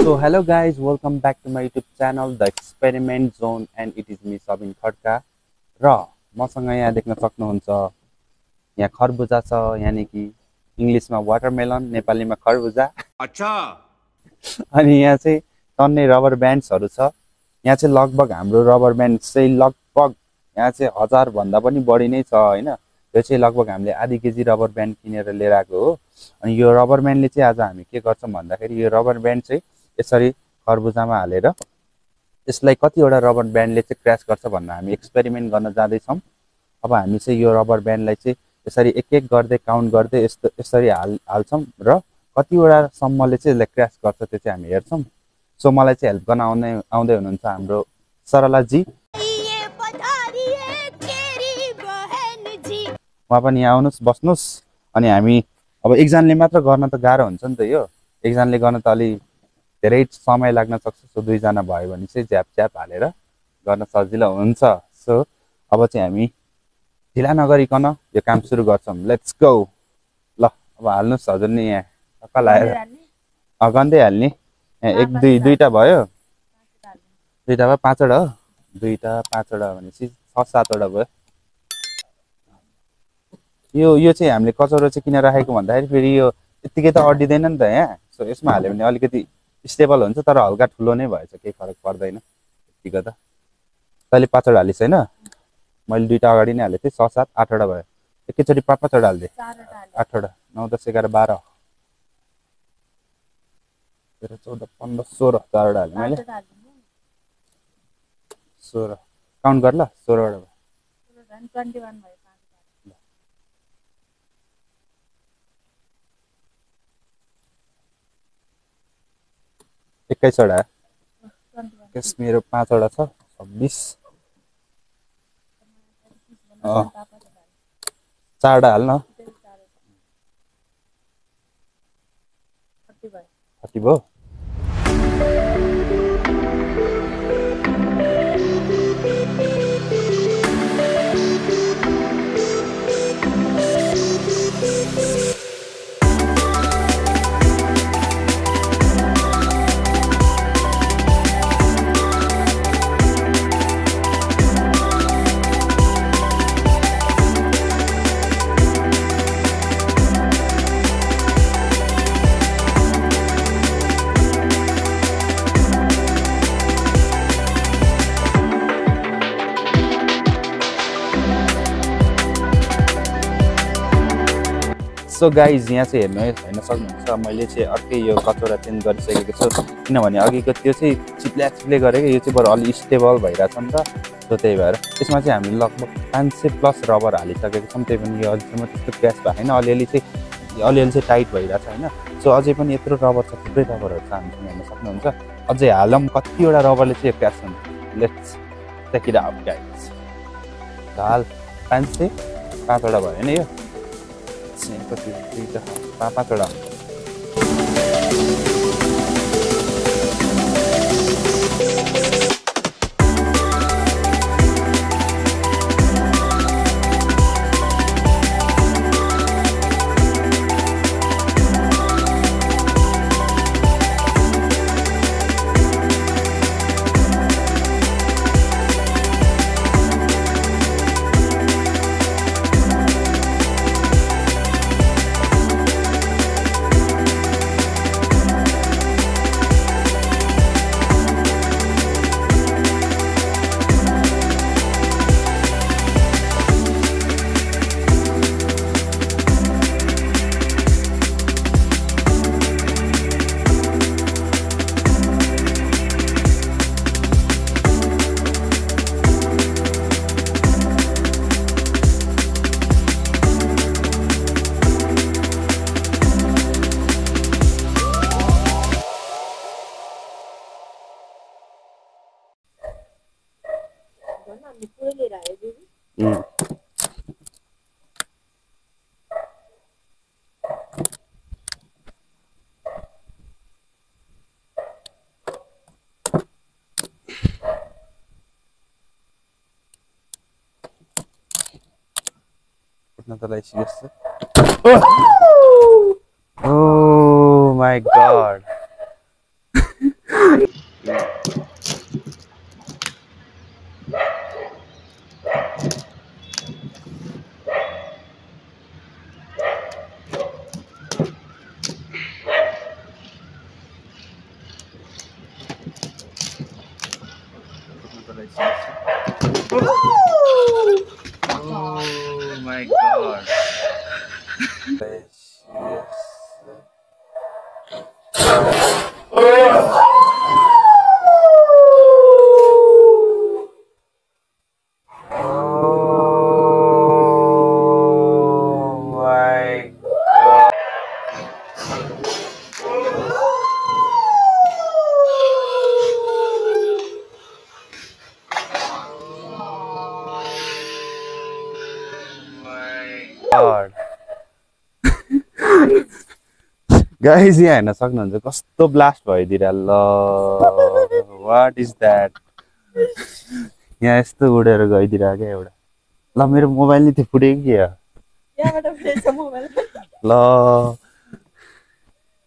So hello guys, welcome back to my YouTube channel The Experiment Zone and it is me Sabin Khadka र मसँग यहाँ देख्न सक्नुहुन्छ यहाँ खरबुजा छ यानी कि इंग्लिशमा वाटरमेलन नेपालीमा खरबुजा अच्छा अनि यहाँ चाहिँ टन्ने रबर ब्यान्ड्सहरु छ यहाँ चाहिँ लगभग हाम्रो रबर ब्यान्ड चाहिँ लगभग यहाँ चाहिँ 1000 भन्दा पनि बढी नै छ हैन यो चाहिँ लगभग हामीले आधी केजी रबर ब्यान्ड किनेर लिएर आएको हो अनि यो रबर ब्यान्डले चाहिँ आज हामी के गर्छौं भन्दाखेरि यो रबर ब्यान्ड चाहिँ यसरी खरबुजामा हालेर यसलाई कतिवटा रबर ब्यान्डले चाहिँ क्र्याश गर्छ भन्न हामी एक्सपेरिमेन्ट गर्न जाँदै छौं अब हामी चाहिँ यो रबर ब्यान्डलाई चाहिँ यसरी एक एक गर्दै काउन्ट गर्दै यसरी हाल्छौं र कतिवटा सम्मले चाहिँ यसले क्र्याश गर्छ त्यो चाहिँ हामी हेर्छौं सो मलाई चाहिँ हेल्प गर्न आउँदै हुनुहुन्छ हाम्रो सरला जी उहाँ पनि यहाँ आउनुस् बस्नुस् अनि हामी अब एकजनाले मात्र गर्न त गाह्रो हुन्छ नि त यो एकजनाले गर्न त अलि धेरै समय लाग्न सक्छ सो दुई जना भयो भने चाहिँ झ्याप झ्याप हालेर गर्न सजिलो हुन्छ सो अब चाहिँ हामी ढिला नगरिकन यो काम सुरु गर्छौं लेट्स गो ल अब हाल्नुस् हजुर नि यहाँ टक्क लाएर गन्दै हाल्ने एक दुई दुईटा भयो दुईटा भयो पाँचवटा हो दुईटा पाँचवटा भनेपछि 6-7 वटा भयो यो चाहिँ हामीले कचौरो चाहिँ किन राखेको भन्दाखेरि फेरि यो यतिकै त अड्डिदैन नि त यहाँ सो यसमा हाल्यो भने अलिकति स्टेबल हुन्छ तर हल्का ठुलो नै भएछ केही फरक पर्दैन यतिको त तैले 5 वटा हालिस् हैन मैले दुईटा अगाडि नै हालेथे 6 7 8 वटा भयो एकैचोटी 5 वटा हाल्दे 8 वटा 9 10 11 12 13 14 15 16 4 वटा हाले मैले 16 काउन्ट गर ल 16 वटा भयो 21 भयो एक्काइस वटा यस मेरो 5 वटा छ 26 4 वटा हाल्न 30 भयो सो गाइज यहाँ चाहिँ हेर्न सक्नुहुन्छ मैले चाहिँ अर्कै यो कचौरा चेन्ज गरिसकेको छु किनभने अघिको त्यो चाहिँ चिप्ले गरेको यो चाहिँ बरु अलि स्टेबल भइरहेछ नि त सो त्यही भएर यसमा चाहिँ हामीले लगभग 500 प्लस रबर हालिसकेको छौँ त्यही पनि यो अझैसम्म त्यस्तो क्र्यास भएको छैन अलिअलि चाहिँ टाइट भइरहेछ हैन सो अझै पनि यत्रो रबर छ थुप्रै रबरहरू छ हामीसँग हेर्न सक्नुहुन्छ अझै हालौँ कतिवटा रबरले चाहिँ क्र्यास हुन्छ let's take it out guys हाल 500 5 वटा भयो नि यो कति 5 वटा Oh my god. Oh my god. Guys यहाँ हेर्न सक्नुहुन्छ कस्तो ब्लास्ट भइदिएर ल वाट इज द्याट यहाँ यस्तो उडेर गइदिएर क्या एउटा ल मेरो मोबाइल नि त्यो फुट्यो कि ल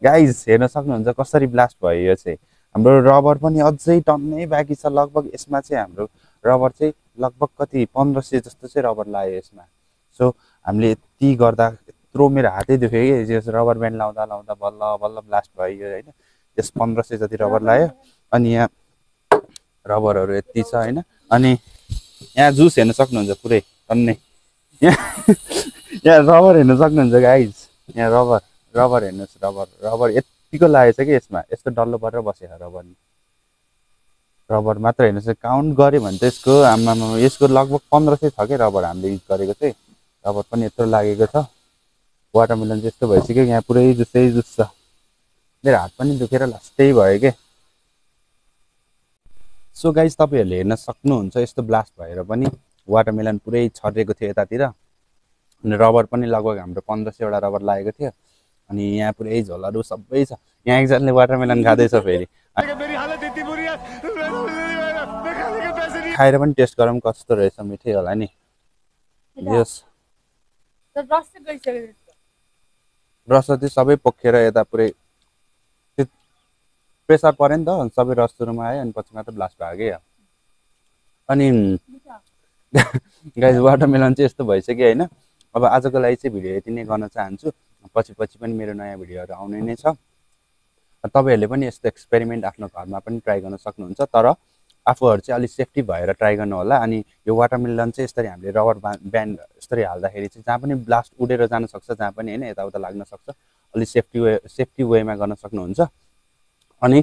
गाइज हेर्न सक्नुहुन्छ कसरी ब्लास्ट भयो यो चाहिँ हाम्रो रबर पनि अझै टन्नै बाँकी छ लगभग यसमा चाहिँ हाम्रो रबर चाहिँ लगभग कति 1500 जस्तो चाहिँ रबर लाग्यो यसमा सो हामीले यति गर्दा यत्रो मेरो हातै दुख्यो कि यस रबर ब्यान्ड लाउँदा लाउँदा बल्ल बल्ल ब्लास्ट भयो होइन त्यस 1500 जति रबर लाग्यो अनि यहाँ रबरहरू यति छ होइन अनि यहाँ जुस हेर्न सक्नुहुन्छ पुरै टन्नै यहाँ रबर हेर्न सक्नुहुन्छ गाइज यहाँ रबर हेर्नुहोस् रबर यतिको लागेछ कि यसमा यस्तो डल्लो परेर बसेको रबर मात्र हेर्नुहोस् काउन्ट गऱ्यो भने त यसको आमामा यसको लगभग 1500 छ कि रबर हामीले युज गरेको चाहिँ रबर पनि यत्रो लागेको छ वाटरमेलन चाहिँ यस्तो भइसक्यो यहाँ पुरै जुसै जुस छ मेरो हात पनि दुखेर लास्टै भयो के सो गाइज तपाईँहरूले हेर्न सक्नुहुन्छ यस्तो ब्लास्ट भएर पनि वाटरमेलन पुरै छरिएको थियो यतातिर अनि रबर पनि लगभग हाम्रो 1500 वटा रबर लागेको थियो अनि यहाँ पुरै झोलहरू सबै छ यहाँ एकजनाले वाटरमेलन खाँदैछ फेरि खाएर पनि टेस्ट गरौँ कस्तो रहेछ मिठै होला नि यस रस चाहिँ सबै पोखेर यता पुरै प्रेसर पऱ्यो नि त सबै रस सुरुमा आयो अनि पछि मात्र ब्लास्ट भयो क्या अनि गाइज वाटरमेलन चाहिँ यस्तो भइसक्यो होइन अब आजको लागि चाहिँ भिडियो यति नै गर्न चाहन्छु पछि पनि मेरो नयाँ भिडियोहरू आउने नै छ तपाईँहरूले पनि यस्तो एक्सपेरिमेन्ट आफ्नो घरमा पनि ट्राई गर्न सक्नुहुन्छ तर आफूहरू चाहिँ अलिक सेफ्टी भएर ट्राई गर्नु होला अनि यो वाटरमेलन चाहिँ यसरी हामीले रबर ब्यान्ड यसरी हाल्दाखेरि चाहिँ जहाँ पनि ब्लास्ट उडेर जान सक्छ जहाँ पनि होइन यताउता लाग्न सक्छ अलिक सेफ्टी वेमा गर्न सक्नुहुन्छ अनि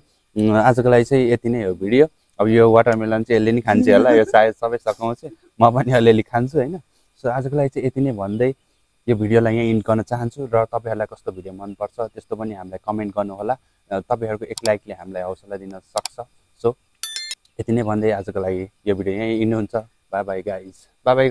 आजको लागि चाहिँ यति नै हो भिडियो अब यो वाटरमेलन चाहिँ यसले नि खान्छ होला यो सायद सबै सघाउँछ म पनि अलिअलि खान्छु होइन सो आजको लागि चाहिँ यति नै भन्दै यो भिडियोलाई यहाँ इन्ड गर्न चाहन्छु र तपाईँहरूलाई कस्तो भिडियो मनपर्छ त्यस्तो पनि हामीलाई कमेन्ट गर्नुहोला तपाईँहरूको एक लाइकले हामीलाई हौसला दिन सक्छ सो यति नै भन्दै आजको लागि यो भिडियो यहीँ इन्ड हुन्छ by by guys by by